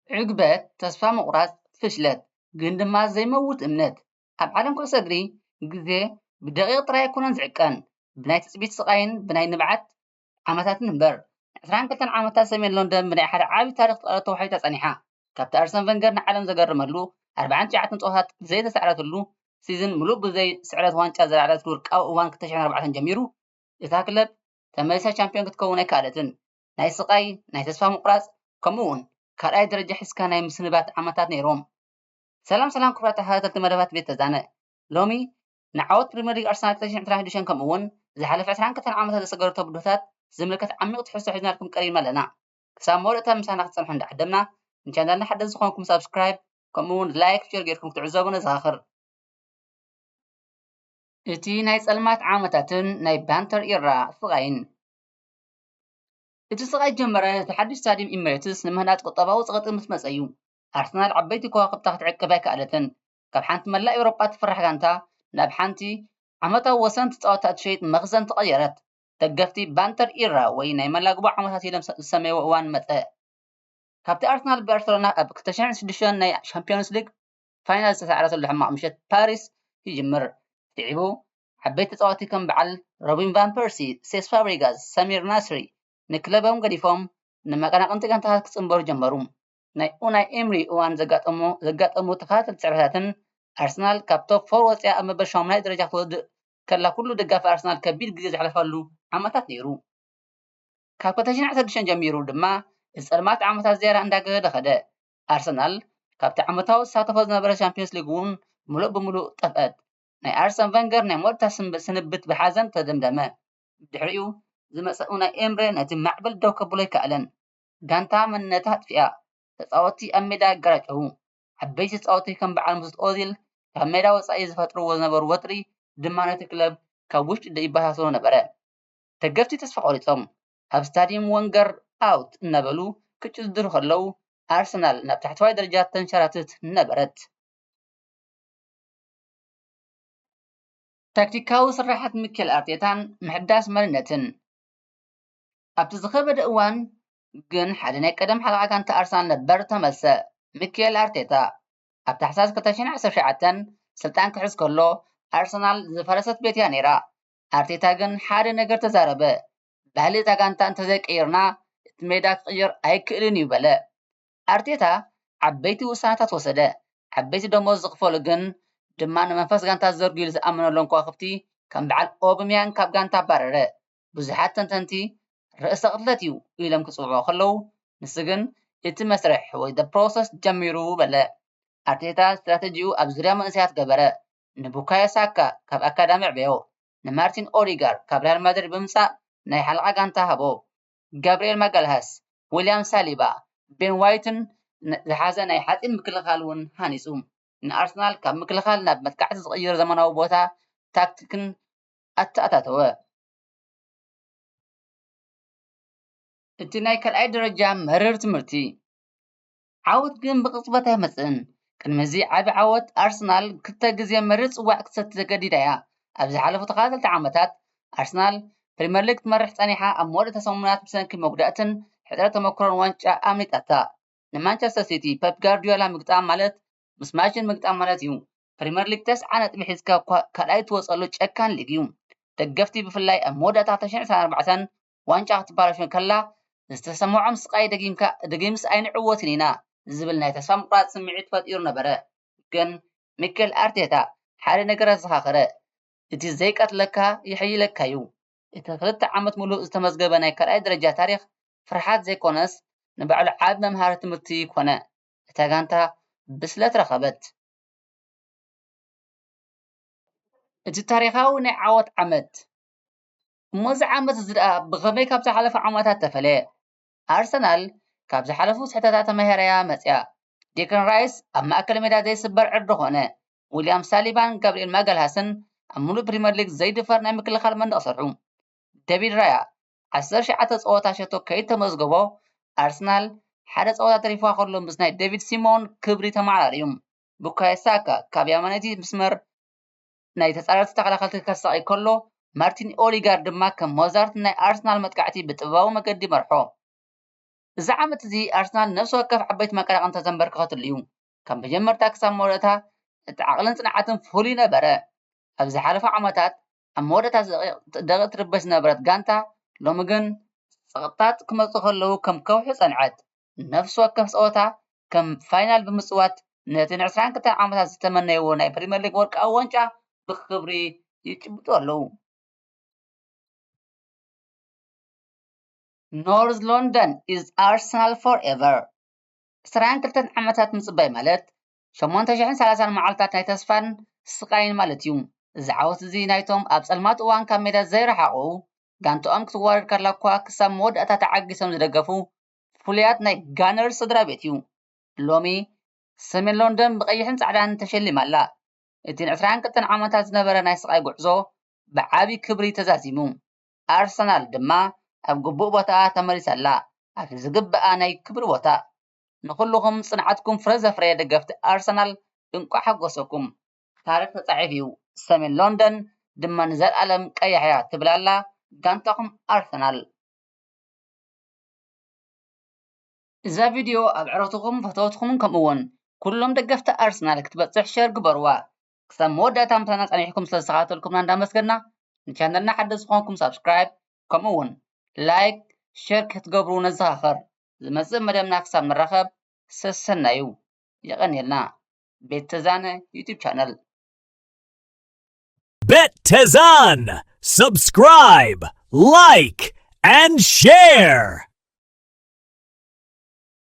ዕግበት፣ ተስፋ ምቑራጽ፣ ፍሽለት፣ ግን ድማ ዘይመውት እምነት። ኣብ ዓለም ኩዕሶ እግሪ፣ ግዜ ብደቂቕ ጥራይ ኣይኮነን ዝዕቀን፣ ብናይ ትጽቢት ስቓይን ብናይ ንብዓት ዓመታትን እምበር። ዕስራን ክልተን ዓመታት ሰሜን ሎንደን ብናይ ሓደ ዓቢ ታሪኽ ተቐረቶ ተዋሒጣ ጸኒሓ። ካብቲ ኣርሰን ቨንገር ንዓለም ዘገረመሉ ኣርባዓን ትሽዓተን ጸወታት ዘይተሳዕረትሉ ሲዝን፣ ምሉእ ብዘይ ስዕረት ዋንጫ ዘልዓለትሉ ወርቃዊ እዋን ክልተ ሽሕን ኣርባዕተን ጀሚሩ፣ እታ ክለብ ተመሊሳ ቻምፒዮን ክትከውን ኣይከኣለትን። ናይ ስቓይ፣ ናይ ተስፋ ምቑራጽ፣ ከምኡ እውን ካልኣይ ደረጃ ሒዝካ ናይ ምስንባት ዓመታት ነይሮም። ሰላም ሰላም ክቡራት ተኸታተልቲ መደባት ቤት ተዛነ፣ ሎሚ ንዓወት ፕሪምየር ሊግ ኣርሰናል ክልተ ሽሕን ዕስራን ሽዱሽተን ከምኡ እውን ዝሓለፈ ዕስራን ክልተን ዓመታት ዘሰገረቶ ብድሆታት ዝምልከት ዓሚቕ ትሕዝቶ ሒዝናልኩም ቀሪብና ኣለና። ክሳብ መወዳእታ ምሳና ክትጸንሑ እንዳዓደምና፣ ንቻናልና ሓደስቲ ዝኾንኩም ሳብስክራይብ ከምኡ እውን ላይክ፣ ሼር ጌርኩም ክትዕዘቡ ነዘኻኽር። እቲ ናይ ጸልማት ዓመታትን ናይ ባንተር ኢራ ስቓይን። እቲ ስቓይ ጀመረ፣ እቲ ሓድሽ ስታድየም ኢሚሬትስ ንምህናጽ ቁጠባዊ ጸቕጢ ምስ መጸ እዩ። ኣርሰናል ዓበይቲ ከዋኽብታ ክትዕቅብ ኣይከኣለትን። ካብ ሓንቲ መላእ ኤውሮጳ ትፍራሕ ጋንታ ናብ ሓንቲ ዓመታዊ ወሰንቲ ጸወታ እትሸይጥ መኽዘን ተቐየረት። ደገፍቲ ባንተር ኢራ ወይ ናይ መላግቦ ዓመታት ኢሎም ዝሰመይዎ እዋን መጸ። ካብቲ ኣርሰናል ባርሰሎና ኣብ ክልተ ሽሕን ሽዱሽተን ናይ ሻምፒዮንስ ሊግ ፋይናል ዝተሳዕረተሉ ሕማቕ ምሸት ፓሪስ ይጅምር። ስዒቡ ዓበይቲ ተጻወትቲ ከም በዓል ሮቢን ቫን ፐርሲ፣ ሴስ ፋብሪጋዝ፣ ሰሚር ናስሪ ንክለቦም ገዲፎም ንመቀናቕንቲ ጋንታታት ክጽንበሩ ጀመሩ። ናይ ኡናይ ኤምሪ እዋን ዘጋጠሙ ዘጋጠሙ ተኸታተልቲ ስዕረታትን ኣርሰናል ካብ ቶፕ ፎር ወጺኣ ኣብ መበል ሻሙናይ ደረጃ ክትወድእ ከላ ኩሉ ደጋፊ ኣርሰናል ከቢድ ግዜ ዘሕለፈሉ ዓመታት ነይሩ። ካብ ክልተ ሽሕን ዓሰርተ ሽዱሽተን ጀሚሩ ድማ እዚ ጸልማት ዓመታት ዝያዳ እንዳገደደ ኸደ። ኣርሰናል ካብቲ ዓመታዊ ዝሳተፎ ዝነበረ ቻምፒዮንስ ሊግ እውን ምሉእ ብምሉእ ጠፍአት። ናይ ኣርሰን ቨንገር ናይ መወዳእታ ስንብ- ስንብት ብሓዘን ተደምደመ። ብድሕሪኡ ዝመጸ ኡናይ ኤምሬ ነቲ ማዕበል ደው ከብሎ ኣይከኣለን። ጋንታ መንነታ ኣጥፊኣ፣ ተጻወትቲ ኣብ ሜዳ ኣጋራጨዉ። ዓበይቲ ተጻወትቲ ከም በዓል መስት ኦዚል ካብ ሜዳ ወጻኢ ዝፈጥርዎ ዝነበሩ ወጥሪ ድማ ነቲ ክለብ ካብ ውሽጢ ይበታተኖ ነበረ። ደገፍቲ ተስፋ ቆሪጾም ኣብ ስታድየም ወንገር ኣውት እናበሉ ክጭድሩ ከለዉ፣ ኣርሰናል ናብ ታሕተዋይ ደረጃ ተንሸራትት ነበረት። ታክቲካዊ ስራሓት ሚኬል ኣርቴታን ምሕዳስ መንነትን። ኣብቲ ዝኸበደ እዋን ግን ሓደ ናይ ቀደም ሓለቓ ጋንታ ኣርሰናል ነበር ተመልሰ። ሚኬል ኣርቴታ ኣብ ታሕሳስ ክልተ ሽሕን ዓሰርተ ትሽዓተን ስልጣን ክሕዝ ከሎ ኣርሰናል ዝፈረሰት ቤት እያ ነይራ። ኣርቴታ ግን ሓደ ነገር ተዛረበ። ባህሊ እታ ጋንታ እንተዘይቀይርና እቲ ሜዳ ክቕየር ኣይክእልን እዩ በለ። ኣርቴታ ዓበይቲ ውሳነታት ወሰደ። ዓበይቲ ደሞዝ ዝኽፈሉ ግን ድማ ንመንፈስ ጋንታ ዘርጉ ኢሉ ዝኣመነሎም ከዋኽብቲ ከም በዓል ኦብምያንግ ካብ ጋንታ ኣባረረ። ብዙሓት ተንተንቲ ርእሰ ቅትለት እዩ ኢሎም ክጽውዕዎ ከለዉ፣ ንሱ ግን እቲ መስርሕ ወይ the process ጀሚሩ በለ። ኣርቴታ ስትራተጂኡ ኣብ ዙርያ መንእሰያት ገበረ። ንቡካዮ ሳካ ካብ ኣካዳሚ ኣዕበዮ። ንማርቲን ኦዲጋር ካብ ሪያል ማድሪድ ብምምጻእ ናይ ሓለቓ ጋንታ ሃቦ። ጋብርኤል ማጋልሃስ፣ ዊልያም ሳሊባ፣ ቤን ዋይትን ን- ዝሓዘ ናይ ሓጺን ምክልኻል እውን ሃኒጹ። ንኣርሰናል ካብ ምክልኻል ናብ መጥቃዕቲ ዝቕይር ዘመናዊ ቦታ ታክቲክን ኣተኣታተወ። እቲ ናይ ካልኣይ ደረጃ መሪር ትምህርቲ። ዓወት ግን ብቕጽበት ኣይመጽእን። ቅድሚ እዚ ዓቢ ዓወት ኣርሰናል ክልተ ግዜ መሪር ጽዋዕ ክትሰቲ ተገዲዳ እያ። ኣብ ዝሓለፉ ተኸታተልቲ ዓመታት ኣርሰናል ፕሪምየር ሊግ ክትመርሕ ጸኒሓ ኣብ መወዳእታ ሰሙናት ብሰንኪ መጉዳእትን ሕጽረት ተመክሮን ዋንጫ ኣምሊጣታ። ንማንቸስተር ሲቲ ፐፕ ጋርዲዮላ ምግጣም ማለት ምስ ማሽን ምግጣም ማለት እዩ። ፕሪምየር ሊግ ተስዓ ነጥቢ ሒዝካ እኳ ካልኣይ ትወጸሉ ጨካን ሊግ እዩ። ደገፍቲ ብፍላይ ኣብ መወዳእታ ክልተ ሽሕን ዕስራን ኣርባዕተን ዋንጫ ክትባላሾ ከላ ዝተሰምዖም ስቓይ ደጊምካ ደጊምስ ኣይንዕወትን ኢና ዝብል ናይ ተስፋ ምቑራጽ ስምዒት ፈጢሩ ነበረ። ግን ሚኬል ኣርቴታ ሓደ ነገር ኣዘኻኸረ። እቲ ዘይቀትለካ ይሕይለካ እዩ። እቲ ክልተ ዓመት ምሉእ ዝተመዝገበ ናይ ካልኣይ ደረጃ ታሪኽ ፍርሓት ዘይኮነስ ንባዕሉ ዓቢ መምሃሪ ትምህርቲ ኮነ። እታ ጋንታ ብስለት ረኸበት። እቲ ታሪኻዊ ናይ ዓወት ዓመት። እሞ እዚ ዓመት እዚ ደኣ ብኸመይ ካብ ዝሓለፉ ዓመታት ተፈለየ? ኣርሰናል ካብ ዝሓለፉ ስሕተታት ተማሂራ እያ መጽያ። ዴክላን ራይስ ኣብ ማእከል ሜዳ ዘይስበር ዕርዲ ኾነ። ዊልያም ሳሊባን ጋብርኤል ማጋልሃስን ኣብ ምሉእ ፕሪምየር ሊግ ዘይድፈር ናይ ምክልኻል መንደቕ ሰርሑ። ዴቪድ ራያ ዓሰርተ ትሽዓተ ጸወታ ሸቶ ከይተመዝገቦ፣ ኣርሰናል ሓደ ጸወታ ተሪፍዋ ከሎ ምስ ናይ ዴቪድ ሲሞን ክብሪ ተመዓራርዩ። ቡካዮ ሳካ ካብ የማነይቲ መስመር ናይ ተጻረርቲ ተኸላኸልቲ ከሳቒ ከሎ፣ ማርቲን ኦዲጋርድ ድማ ከም ሞዛርት ናይ ኣርሰናል መጥቃዕቲ ብጥበባዊ መገዲ መርሖ። እዚ ዓመት እዚ ኣርሰናል ነፍሲ ወከፍ ዓበይቲ መቀራቕንታ ዘንበርከኸትሉ እዩ። ካብ መጀመርታ ክሳብ መወዳእታ እቲ ዓቕልን ጽንዓትን ፍሉይ ነበረ። ኣብ ዝሓለፉ ዓመታት ኣብ መወዳእታ ደቂቕ ትርበሽ ዝነበረት ጋንታ ሎሚ ግን ጸቕጥታት ክመጹ ከለዉ ከም ከውሒ ጸንዐት። ነፍሲ ወከፍ ጸወታ ከም ፋይናል ብምጽዋት ነቲ ን22 ዓመታት ዝተመነይዎ ናይ ፕሪምየር ሊግ ወርቃዊ ዋንጫ ብኽብሪ ይጭብጡ ኣለዉ። North London is Arsenal forever። 22 ዓመታት ምጽባይ ማለት 8,030 መዓልታት ናይ ተስፋን ስቓይን ማለት እዩ። እዚ ዓወት እዚ ናይቶም ኣብ ጸልማት እዋን ካብ ሜዳ ዘይረሓቑ፣ ጋንታኦም ክትዋረድ ከላ እኳ ክሳብ መወዳእታ ተዓጊሶም ዝደገፉ ፍሉያት ናይ ጋነርስ ስድራ ቤት እዩ። ሎሚ ሰሜን ሎንደን ብቐይሕን ጻዕዳን ተሸሊማ ኣላ። እቲ ን22 ዓመታት ዝነበረ ናይ ስቓይ ጉዕዞ ብዓቢ ክብሪ ተዛዚሙ። ኣርሰናል ድማ ኣብ ግቡእ ቦታኣ ተመሊሳ ኣላ። ኣብቲ ዝግብኣ ናይ ክብሪ ቦታ። ንኹልኹም ጽንዓትኩም ፍረ ዘፍረየ ደገፍቲ ኣርሰናል እንቋዕ ሓጎሰኩም። ታሪኽ ተጻሒፉ እዩ። ሰሜን ሎንደን ድማ ንዘለኣለም ቀያሕ እያ ትብል ኣላ ጋንታኹም ኣርሰናል። እዛ ቪድዮ ኣብ ዕረፍትኹም ፈተውትኹምን ከምኡ እውን ኩሎም ደገፍቲ ኣርሰናል ክትበጽሕ ሸር ግበርዋ። ክሳብ መወዳእታ ምሳና ጸኒሕኩም ስለ ዝተኸታተልኩምና እንዳመስገና ንቻነልና ሓደስቲ ዝኾንኩም ሳብስክራይብ ከምኡ እውን ላይክ ሸር ክትገብሩ ነዘኻኸር። ዝመጽእ መደብና ክሳብ ንራኸብ ሰሰናዩ። የቐንየልና። ቤት ተዛነ ዩቱብ ቻነል። Bet Tezan! Subscribe, like, and share!